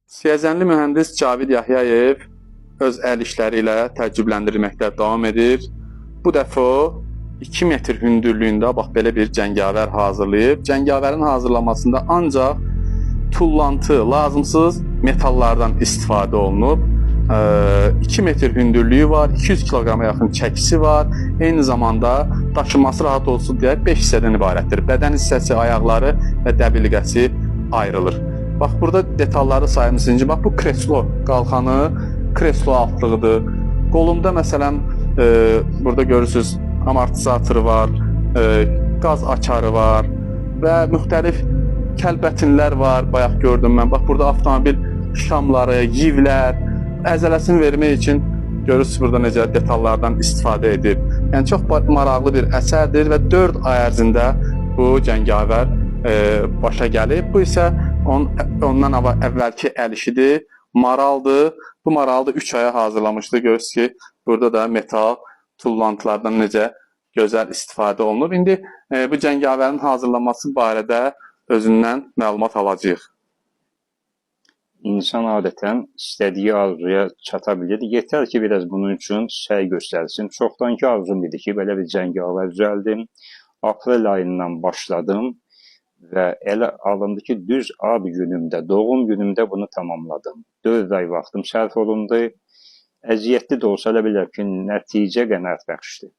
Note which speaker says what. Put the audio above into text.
Speaker 1: Siyəzənli mühəndis Cavid Yahyayev öz əl işləri ilə təəccübləndirməkdə davam edir. Bu dəfə o 2 metr hündürlüyündə bax belə bir cəngavər hazırlayıb. Cəngavərin hazırlanmasında ancaq tullantı, lazımsız metallardan istifadə olunub. 2 metr hündürlüyü var, 200 kiloqrama yaxın çəkisi var. Eyni zamanda daşınması rahat olsun deyə 5 hissədən ibarətdir. Bədən hissəsi, ayaqları və dəbilqəsi ayrılır. Bax burada detalları sayım ki, bax bu kreslo qalxanı, kreslo altlığıdır. Qolunda məsələn burada görürsüz amortizatoru var, qaz açarı var və müxtəlif kəlbətinlər var. Bayaq gördüm mən. Bax burada avtomobil şamları, yivlər, əzələsini vermək üçün görürsüz burada necə detallardan istifadə edib. Yəni çox maraqlı bir əsərdir və 4 ay ərzində bu cəngavər başa gəlib. Bu isə ondan əvvəlki əl işidir, maraldır. Bu maralı da 3 aya hazırlamışdı. Görürsüz ki, burada da metal tullantılardan necə gözəl istifadə olunub. İndi bu cəngavərin hazırlanması barədə özündən məlumat alacağıq.
Speaker 2: İnsan adətən istədiyi arzuya çata bilir. Yetər ki, biraz bunun üçün səy göstərsin. Çoxdankı arzum idi ki, belə bir cəngavər düzəldim. Aprel ayından başladım və elə alındı ki, düz ad günümdə, doğum günümdə bunu tamamladım. 4 ay vaxtım sərf olundu. Əziyyətli də olsa elə bilər ki, nəticə qənaətbəxşdir.